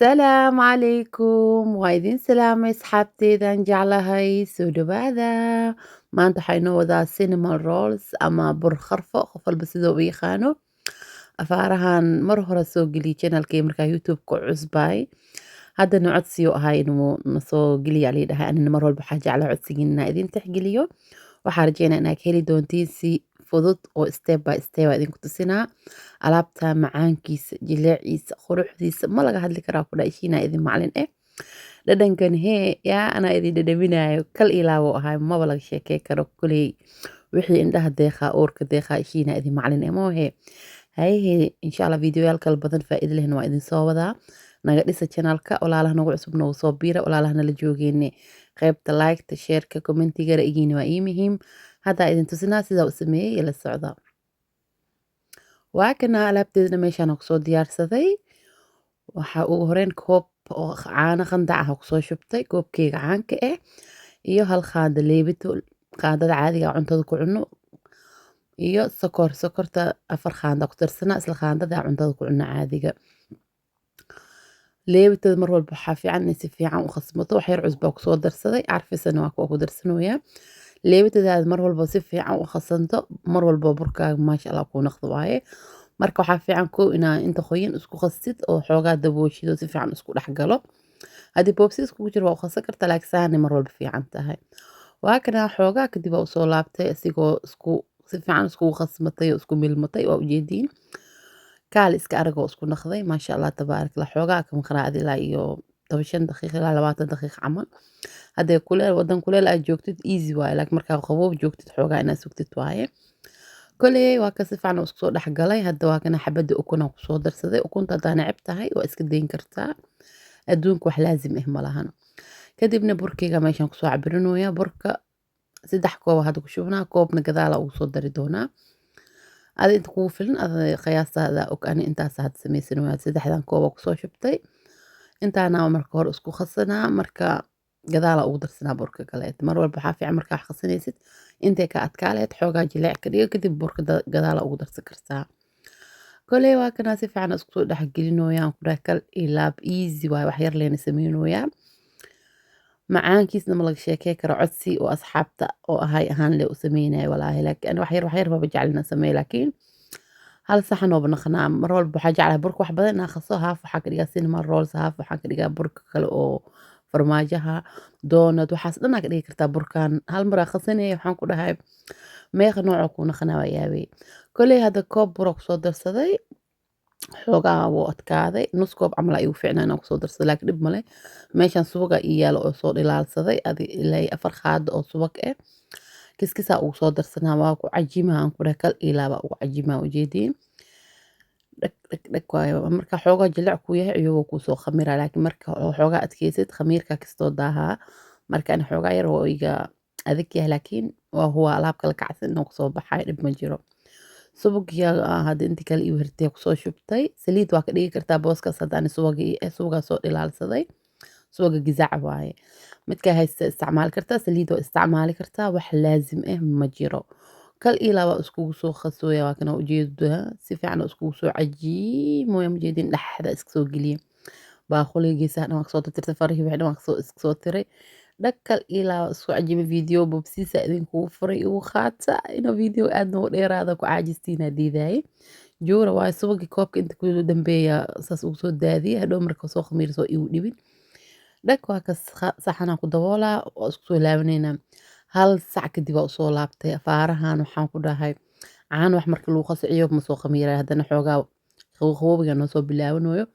Asalaamu calaykum, waa idin salaamay asxaabteydaan jeclahay. Soo dhawaada. Maanta waxaa inoo wadaa cinnamon rolls ama bur kharfo, qof walba sidoo u yaqaano. Afaarahan mar hore soo geliyay channelkay markaa YouTube-ka cusbaay. Haddana codsiyo ahaa inuu nasoo geliya lii dhahay. Anina mar walba waxaa jeclaa codsigiin inaa idin tixgeliyo. Waxaa rajeynaa inaad ka heli doontiin. Si fudud oo step by step aa idinku tusinaa alaabta macaankiisa, jileeciisa, quruxdiisa ma laga hadli karaa. Ku dhaishiina idin macalin dhadhankan hee yaa anaa idin dhadhaminayo. Kal ilaabo ahay, maba laga sheekey karo. Kuley wixii indhaha deeqaa, uurka deeqaa, ishiina idin macalin moohe. Hayehe, insha Allah videoyaal kala badan faa'iido lehna waa idin soo wadaa. Naga dhisa channelka, walaalaha nagu cusub nagu soo biira, walaalaha nala joogeene qaybta like-ta, share-ka, commentiga, ra'yigiina waa ii muhiim. Haddaa idin tusinaa sidaa u sameeyey, ila socda. Waa kana alaabteedana meeshaan kusoo diyaarsaday. Waxaa ugu horeyn koob oo caano qandac ah kusoo shubtay, koobkeyga caanka ah, iyo hal qaando leebito, qaandada caadiga ah cuntada ku cuno, iyo sokor. Sokorta 4 qaando ku darsanaa, isla qaandada cuntada ku cuno caadiga. Leebitada mar walba waxaa fiican inay si fiican u khasmato. Wax yar cusbaa kusoo darsaday, carfisana waa kuwa ku darsanooyaa. Leebitadaada mar walba si fiican u khasanto, mar walba burkaaga maasha Allah kuu noqdo waaye. Marka waxaa fiican kow inaa inta qoyan isku khastid oo xoogaa dabooshid oo si fiican isku dhex galo. Haddii boobsi iskugu jiro waa u khasan kartaa, laakiin saani mar walba fiican tahay. Waa kana xoogaa kadib waa usoo laabtay isigoo isku si fiican iskugu khasmatay oo isku milmatay. Waa ujeediin, kaal iska aragoo isku naqday, maasha Allah tabaarak Allah. Xoogaa kama qaraacdi ilaa iyo 15 daqiiqo ilaa 20 daqiiqo camal. Haddee kuleel, wadan kuleel aad joogtid, easy waaye, laakiin markaa qaboob joogtid xoogaa inaad sugtid waaye. Koley waa ka si fiican isku soo dhex galay. Hadda waa kana xabadda ukun aan kusoo darsaday. Ukunta haddaa neceb tahay waa iska dayn kartaa, adduunka wax laazim ah ma lahan. Kadibna burkeyga meeshaan kusoo cabirinooya. Burka 3 koob hadda ku shubnaa, koobna gadaala ugu soo dari doonaa. Adi inta kugu filan ada qiyaastaada og. Ani intaas hadda sameysanooya, saddexdan koob kusoo shubtay. Intaana marka hore isku khasanaa, marka gadaala ugu darsanaa burka kaleet. Mar walba waxaa fiican markaa wax khasanaysid intay ka adkaa lahayd xoogaa jileec ka dhigo, kadib burka gadaala ugu darsan kartaa. Koley waa kanaa si fiican isku soo dhexgelinooyaan. Ku dhahay kal iyo laab, easy waaye, wax yar leena sameynooyaa. Macaankiisna ma laga sheekey karo. Codsi oo asxaabta oo ahay ahaan le u sameynaya walaahi, laakiin ani wax yar wax yar baba jeclina sameey, laakiin hal saxan oo naqnaa. Mar walba waxaa jeclahay burka wax badan inaan khaso. Haaf waxaa ka dhigaa cinnamon rolls, haaf waxaan ka dhigaa burka kale oo farmaajaha, donut, waxaas dhan aa ka dhigi kartaa. Burkan hal mar aa khasanaya, waxaan ku dhahay meeqa nooc oo kuu naqanaa, waa yaabay. Koley hadda koob bura kusoo darsaday, xoogaa wuu adkaaday. Nus koob camal aa igu fiicnaa inaan kusoo darsado, laakiin dhib male. Meeshaan subaga ii yaalo oo soo dhilaalsaday, adi ilaa 4 qaado oo subag ah kiskisaa ugu soo darsanaa. Waa ku cajimaa, aan ku dhahay kal ilaaba ugu cajimaa. Ujeediin, dhag dhag dhag waayo. Marka xoogaa jilic kuu yahay iyagoo kuu soo khamiraa, laakiin marka xoogaa adkeysid khamiirka kastoo daahaa. Marka ani xoogaa yar oo iga adag yahay, laakiin waa huwa alaab kala kacsan inuu kusoo baxayo, dhib ma jiro. Subagii hadda intii kale ii hertay kusoo shubtay. Saliid waa ka dhigi kartaa booskaas. Hadda ani subagii subagaa soo dhilaalsaday, subaga gizac waaye. Midkaa haysta isticmaali kartaa, saliid waa isticmaali kartaa, wax laazim ah ma jiro. Kal iyo laba iskugu soo khasooya. Waa kana ujeedaa, si fiican iskugu soo cajiimooya. Ujeedin, dhexda iska soo geliya baaquliga, geesaha dhan waa kasoo tirtirtay, farihii wixii dhan waa kasoo iska soo tiray. Dhag, kal iyo laba isku cajimay. Video bobsiisa idinkugu furay, igu qaata inuu video aad noogu dheeraada ku caajistiina diidaayay. Juura waayo, subagii koobka inta ku dambeeya saas ugu soo daadiyay. Hadhow marka soo khamiir soo igu dhibin. Dhag, waa kas saxanaa ku daboolaa, waa isku soo laabanaynaa. Hal sac kadib waa usoo laabtay afaarahan. Waxaan ku dhahay caano wax marka lagu qasiciyo ma soo khamiiraya, haddana xoogaa qabowga noo soo bilaabanayo.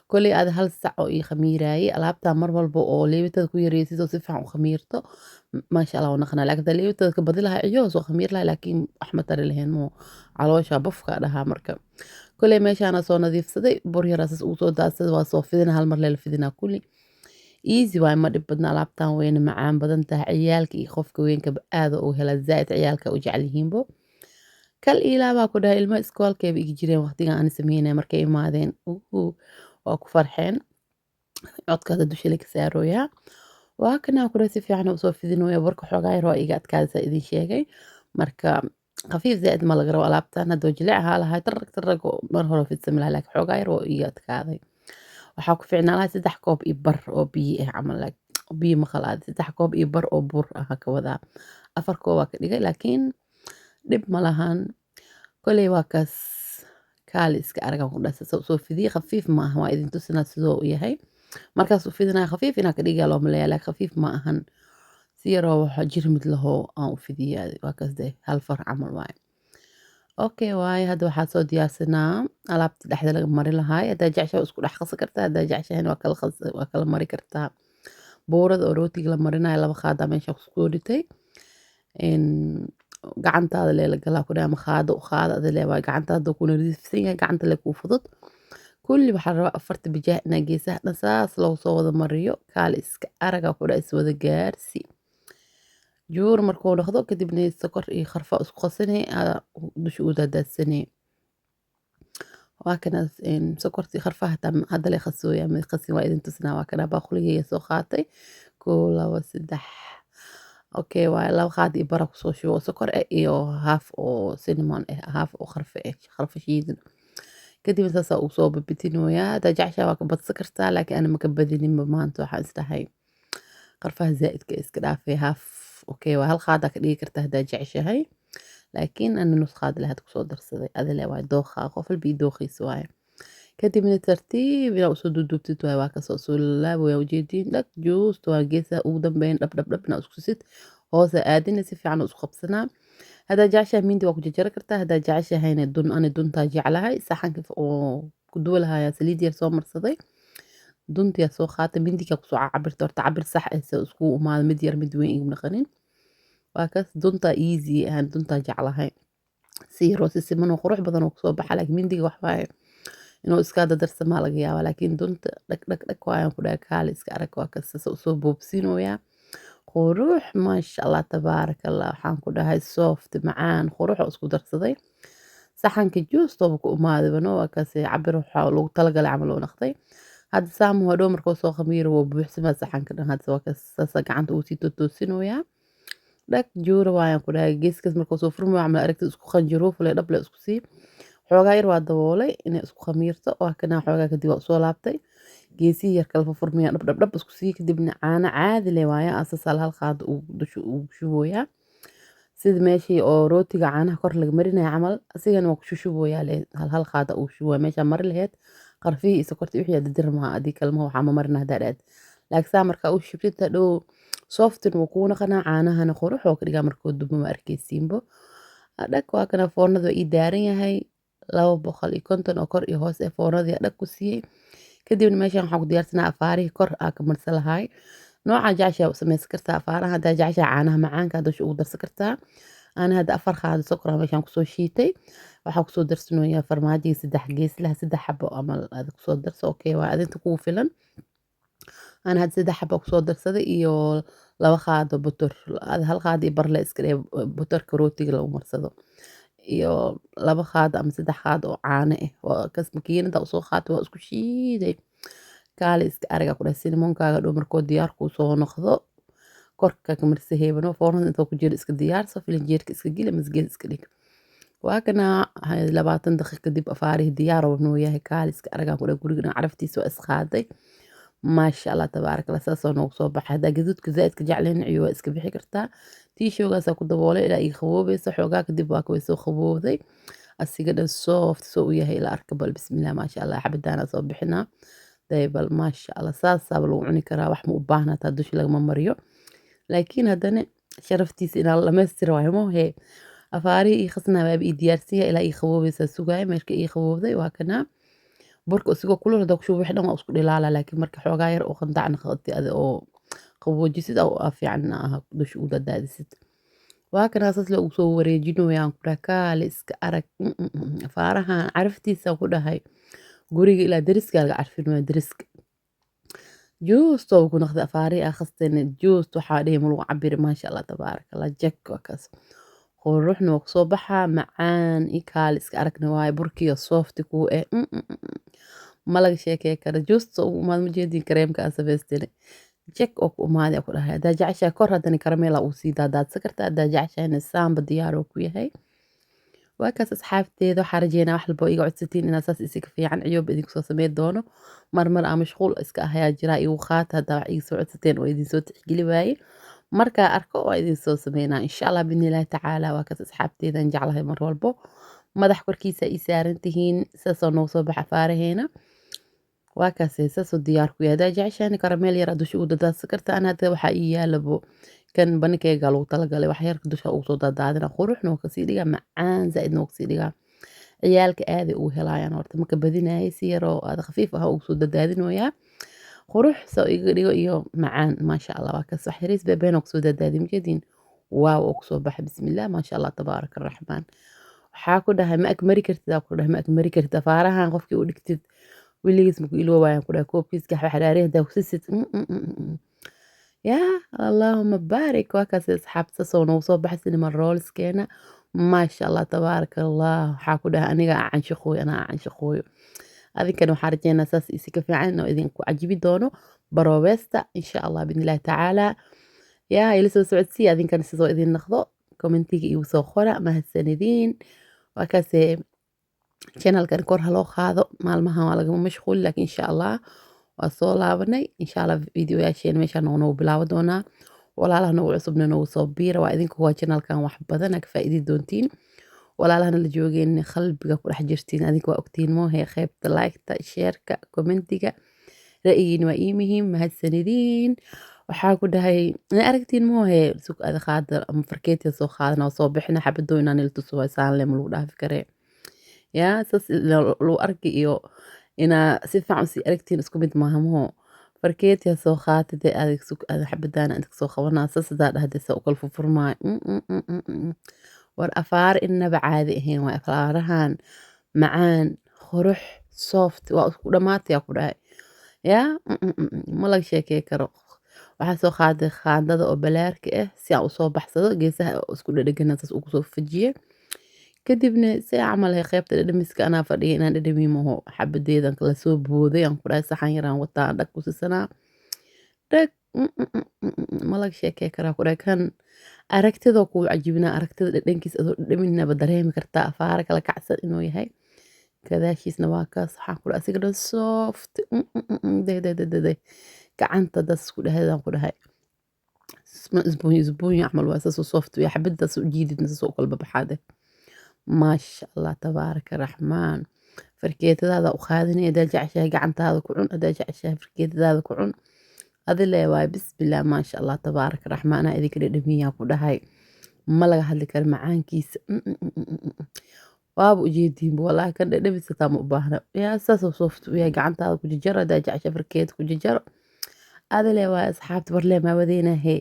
Koley aad hal sac oo ii khamiiraayay. Alaabtaa mar walba oo leebitada ku yareysid oo si fiican u khamiirto, maasha Allah waa naqanaa. Laakiin hadaa leebitada ka badi lahaa ciyo soo khamiir lahaa, laakiin wax ma tari lahayn moo, caloosha bufka dhahaa. Marka koley meeshaana soo nadiifsaday, bur yar saas ugu soo daadsaday, waa soo fidina. Hal mar leela fidinaa kulli, easy waay, ma dhib badna. Alaabtan weyna macaan badan tahay, ciyaalka iyo qofka weynka aad u helaa, zaaid ciyaalka u jecel yihiinbo. Kal ilaa baa ku dhahay, ilmo iskoolkeeba igi jireen waqtigan aan sameynaya. Markay imaadeen waa ku farxeen. Codkaada dusha laga saarooyaa. Waa kana ku dhahay si fiican usoo fidinooya. Burka xoogaa yar waa iga adkaadaysa idin sheegay. Marka khafiif zaaid ma laga rabo alaabtan. Hadduu jilic ahaa lahaa, tarag tarag mar hore fidsami lahaa, laakiin xoogaa yar waa iga adkaaday. Waxaa ku fiicnaa lahaa 3 koob iyo bar oo biyo ah camal, like biyo ma qalaad, 3 koob iyo bar oo bur ah ka wadaa. 4 koob waa ka dhigay, laakiin dhib ma lahan. Koley waa kaas, kaali iska aragan ku dhasa soo fidiye. Khafiif ma aha, waa idin tusinaa sidoo u yahay. Markaas u fidinaya khafiif inaa ka dhigaa loo maleeyaa, laakiin khafiif ma ahan. Si yaroo waxa jirmid lahoo aan u fidiyaa. Waa kaas dee, hal far camal waaye. Okay waaye, hadda waxaa soo diyaarsanaa alaabta dhexda laga mari lahaay. Haddaa jeceshahay isku dhex qasi kartaa, haddaa jeceshahayna waa kala qas, waa kala mari kartaa. Buurada oo rootiga la marinayo 2 qaadaa meesha kusoo dhitay. Gacantaada lee la galaa ku dhahay ama qaado u qaada ada lee waaye. Gacantaada ku nadiifsan yahay, gacanta lee kuu fudud. Kulli waxaa la rabaa afarta bijaah inaa geesaha dhan saas loogu soo wada mariyo. Kaali iska araga ku dhahay, is wada gaarsi. Juur markuu noqdo kadibna sokor iyo kharfa isku qasanay, dusha u daadaadsanay. Waa kana sokortii kharfaha hataa hadda lee qasooya, ma qasin, waa idin tusinaa. Waa kana baaquligeyga soo qaatay, kow, labo, saddex. Okay waaye, 2 qaad iyo bara kusoo shubo oo sokor ah iyo half oo cinnamon ah, half oo kharfe ah, kharfe shiidan. Kadib saasaa ugu soo babitinoyaa. Haddaa jeceshahay waa ka badsan kartaa, laakiin ana maka badininba maanta. Waxaan isdhahay qarfaha zaa'idka iska dhaafay. Half okay waa, 1 qaadaa ka dhigi kartaa haddaa jeceshahay, laakiin ana nus qaad leh had kusoo darsaday. Adile waay dooqa, qof walba iyo dooqiisa waaye. Kadibna tartiib inaa usoo duuduubtid waaye. Waa kasoo soo laabaya, ujeediin, dhag juusta waa. Geesaha ugu dambeyn dhab dhab dhab inaa isku sisid, hoosa aadina, si fiican u isku qabsanaa. Haddaa jeceshahay mindi waa ku jarjari kartaa, haddaa jeceshahayna dun. Ani duntaa jeclahay. Saxanka oo ku duwa lahayaa saliid yar soo marsaday, duntiyaa soo qaatay, mindigaa kusoo cabirta. Horta cabir sax ah se iskugu imaado, mid yar mid weyn iguma naqanin. Waa kaas, duntaa easy ahaan, duntaa jeclahay. Si yaroo si siman oo qurux badan oo kusoo baxa, laakiin mindiga wax waaye inuu iska dadarsamaa laga yaabaa, laakiin dunta dhag dhag dhag waayaan ku dhahay. Kaali iska arag, waa kas sasa usoo boobsiinoyaa. Qurux, maasha Allah, tabaaraka Allah. Waxaan ku dhahay soft, macaan, qurux oo isku darsaday. Saxanka juustooba ku imaadayba. Waa kaas, cabir waxaa lagu talagalay camal oo noqday. Hadda saamu hadhow markuu soo khamiiro waa buuxsamaa saxanka dhan. Hadda waa kaas, saasa gacanta uu sii totoosinoyaa. Dhag juura waayaan ku dhahay. Geeskas markuu soo furmayo camal aragtid, isku qanjiruufle dhable isku sii. Xoogaa yar waa daboolay inay isku khamiirto. Waa kana, xoogaa kadib waa usoo laabtay, geesihii yar kala furfurmaya, dhab dhab dhab isku sii. Kadibna caano caadi leh waaya, asaas hal qaado uu dusha ugu shuboyaa, sida meeshii oo rootiga caanaha kor laga marinaya camal. Asigana waa ku shushuboyaa le, hal hal qaada uu shubaya meesha mari laheyd qarfihii iyo sokortii wixii dadir maha. Adii kalmaha waxaa ma marina haddaa dhaad, laakiin saa markaa u shubtid hadhow softin wuu kuu naqanaa, caanahana qurux oo ka dhigaa markuu dubo, ma arkeysiinbo. Dhag, waa kana, foornada waa ii daaran yahay 250 oo kor iyo hoos ee foornadii dhag ku siiyey. Kadibna meeshan waxaan ku diyaarsanaa afaarihii kor aa ka marsan lahaay. Nooca jeceshaa u samaysan kartaa afaaraha. Haddaa jeceshaa caanaha macaanka dusha ugu darsan kartaa. Ana hadda 4 qaado sokor ah meeshaan kusoo shiitay. Waxaa kusoo darsanayaa farmaajiga saddex geeslaha, saddex xabo ama aad kusoo darso. Okay waa, adinta kugu filan. Ana hadda saddex xabo kusoo darsaday iyo 2 qaado butter, 1 qaado iyo bar le iska dheh butterka rootiga lagu marsado, iyo 2 qaado ama 3 qaado oo caano ah. Waa kas, makiinada usoo qaatay, waa isku shiiday. Kaali iska araga ku dhahay. Cinnamonkaaga dhow markuu diyaar kuu soo noqdo korka ka marsaheebano. Foornada intoo ku jiro iska diyaarso, filinjeerka iska geli ama gees iska dhig. Waa kana, 20 daqiiqo kadib afaarihii diyaar oo noo yahay. Kaali iska aragaa ku dhahay. Guriga dhan caraftiisa waa isqaaday, maasha Allah, tabaaraka Allah. Saasoo noogu soo baxay. Haddaa gaduudka zaa'idka jecleen ciyo, waa iska bixi kartaa. Tiishowgaasaa ku daboolay ilaa ii qaboobaysa xoogaa. Kadib waa kaway soo qaboowday, asiga dhan soft soo u yahay ila arka bal. Bismillah, maasha Allah. Xabadaana soo bixinaa day bal, maasha Allah. Saasaaba lagu cuni karaa, wax ma u baahna taa dusha lagama mariyo, laakiin haddana sharaftiisa inaa la dhamaystira waayo moohe. Afaarihii ii khasnaa waaba ii diyaarsiya, ilaa ii qaboobaysaa sugaaya. Marka ii qaboowday, waa kanaa. Burka isigoo kulul hadaa ku shubo, wixii dhan waa isku dhilaala, laakiin marka xoogaa yar oo qandac noqotay adi oo qaboojisid oo aa fiican aa dusha u dadaadisid. Waa kanaa, saas la ugu soo wareejinayaan ku dhahay. Kaale iska arag afaarahan caraftiisa ku dhahay, guriga ilaa deriska laga carfinaya. Deriska juusto ku noqday afaarihii aa khastayna juust. Waxaa dhihi ma lagu cabiri, maasha Allah, tabaaraka Allah. Jak, waa kaas, quruxna waa kusoo baxaa, macaan iyo kaale iska aragna waaye. Burkiyo soft kuu eh, ma laga sheekey karo. Juusta ugu imaad ma jeedin, kareemka aan samaystay jak oo ku imaaday ku dhahay. Haddaa jeceshahay kor haddana karameel uu sii daadaadsan kartaa, haddaa jeceshahayna saamba diyaar oo ku yahay. Waa kaas, asxaabteeda. Waxaa rajeynaa wax walba oo iga codsatiin inaa saas isiga fiican ciyooba idinku soo sameyn doono. Marmar aan mashquul iska ahayaa jiraa, igu qaata haddaa wax iga soo codsateen oo idin soo tixgeli waaye. Markaa arko waa idin soo sameynaa, insha Allah, biidni tacaala. Waa kaas, asxaabteedan jeclahay, mar walbo madax korkiisa ii saaran tihiin. Saasoo noogu soo baxa faaraheena. Waa kaase, saasoo diyaar ku yahay. Haddaa jeceshahay, caramel yar aad dusha ugu dadaadsan karta. Ana hadda waxaa ii yaalabo kan banikeega lagu talagalay, wax yarka dusha ugu soo daadaadina, quruxna wuu kasii dhigaa, macaan zaaidna wuu kasii dhigaa. Ciyaalka aaday ugu helayaan. Horta maka badinayay, si yaroo aad khafiif ah ugu soo dadaadinoyaa, qurux soo iga dhigo iyo macaan, maasha Allah. Waa kaas, wax yariis beebeen oo kusoo daadaadin majeedin, waaw, oo kusoo baxay. Bismillah, maasha Allah, tabaaraka raxmaan. Waxaa ku dhahay, ma agmari kartid, aa ku dhahay, ma agmari kartid afaarahan. Qofkii u dhigtid weligiis maku iloobayaan, ku dhahay. Koobkiis gaxwa xaraari hadaa kusisid. Yaa Allaahuma baarik. Waa kaas, asxaabta, soo noogu soo baxay cinnamon rollskeena, maasha Allah, tabaaraka Allah. Waxaa ku dhahay, aniga canshaqooyo, anaa canshaqooyo. Adinkana waxaa rajeynaa saas isi ka fiican oo idinku cajibi doono. Baroobeesta, insha Allah, biidnillahi tacaala. Yaa ila soo socodsiiya adinkana sidoo idin noqdo, commentiga igu soo qora. Mahadsanidin. Waa kaase, channelkan kor ha loo qaado. Maalmahan waa lagama mashquuli, laakiin insha Allah waa soo laabanay. Insha Allah videoyaasheena meeshaan noogu bilaabo doonaa. Walaalaha nagu cusubna nagu soo biira. Waa idinku, waa channelkan wax badan aa ka faa'iidi doontiin. Walaalahana la joogeen, qalbiga ku dhex jirtiin, adinka waa ogtiin moohe. Qaybta like-ta, shareka, commentiga, ra'yigiina waa ii muhiim. Mahadsanidin. Waxaa ku dhahay, ina aragtiin moohe, sug ada qaada ama farkeetiya soo qaadana oo soo bixina xabadoo inaan ila tuso. Waa saan le, ma lagu dhaafi karee? Yaa saas lagu arki iyo inaa si fiican usii aragtiin isku mid maaha maho. Farkeetiya soo qaatay dee, adig sug ada xabadaana inta kasoo qabanaa. Saas hadaa dhahday, sa u kala furfurmaayo. War afaar inaba caadi ahayn waay afaarahan, macaan, qurux, soft, waa isku dhamaatay ku dhahay. Yaa ma laga sheekey karo. Waxaa soo qaaday qaandada oo balaarka ah si aan usoo baxsado geesaha oo isku dhedhegana, saas ugu soo fajiye. Kadibna si camal ah qaybta dhadhamiska anaa fadhiya inaan dhadhamiyo maho. Xabadeedan kala soo booday, aan ku dhahay, saxan yaraan wataa, aan dhag ku sisanaa, dhag. Ma laga sheekey karaa, ku dhahay. Kan aragtidoo kuu cajibinaa, aragtida dhadhankiis adoo dhadhaminaba dareemi kartaa afaara kala kacsan inuu yahay. Gadaashiisna waa kaas. Waxaan ku dhahay, asiga dhan soft de de de de de gacanta das ku dhahaydaan, ku dhahay, isbuunyo isbuunyo camal waa, saasoo soft iyo xabadaas u jiididna saasoo u kala babaxaade. Maasha Allah, tabaaraka raxmaan. Fargeetadaada u qaadanaya. Haddaa jeceshahay, gacantaada ku cun. Haddaa jeceshahay, fargeetadaada ku cun. Adile waay. Bismillah, maasha Allah, tabaaraka raxmaan. Anaa idinka dhadhamiyaa, ku dhahay, ma laga hadli karo macaankiisa. Waaba ujeediinba, wallaahi kan dhadhamisa taa ma u baahna. Yaa saasoo soft u yahay, gacantaada ku jajaro. Haddaa jeceshahay, fargeeta ku jajaro. Adile waay, asxaabta. Barlee maawadeynahe,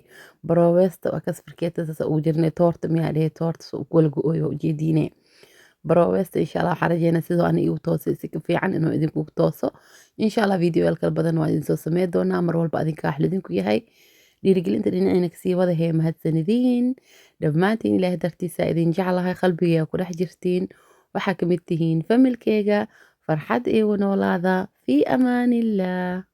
baroobeesta. Waa kas, fargeeta saasa ugu jirnay. Toorta miyaa dhehe, toorta soo kala go-oy, waa ujeediine. Baroobeesta, insha Allah. Waxaan rajeynaa sidoo ani igu toosay si ka fiican inuu idinku tooso, insha Allah. Videoyaal kala badan waa idin soo sameyn doonaa. Mar walba adinka wax lidinku yahay dhiirigelinta dhinaciina kasii wada hee. Mahadsanidin dhammaantiin. Ilaahay dartiisa idin jeclahay, qalbiga ku dhex jirtiin, waxaa ka mid tihiin familkeyga. Farxad iigu noolaada. Fii amaanillaah.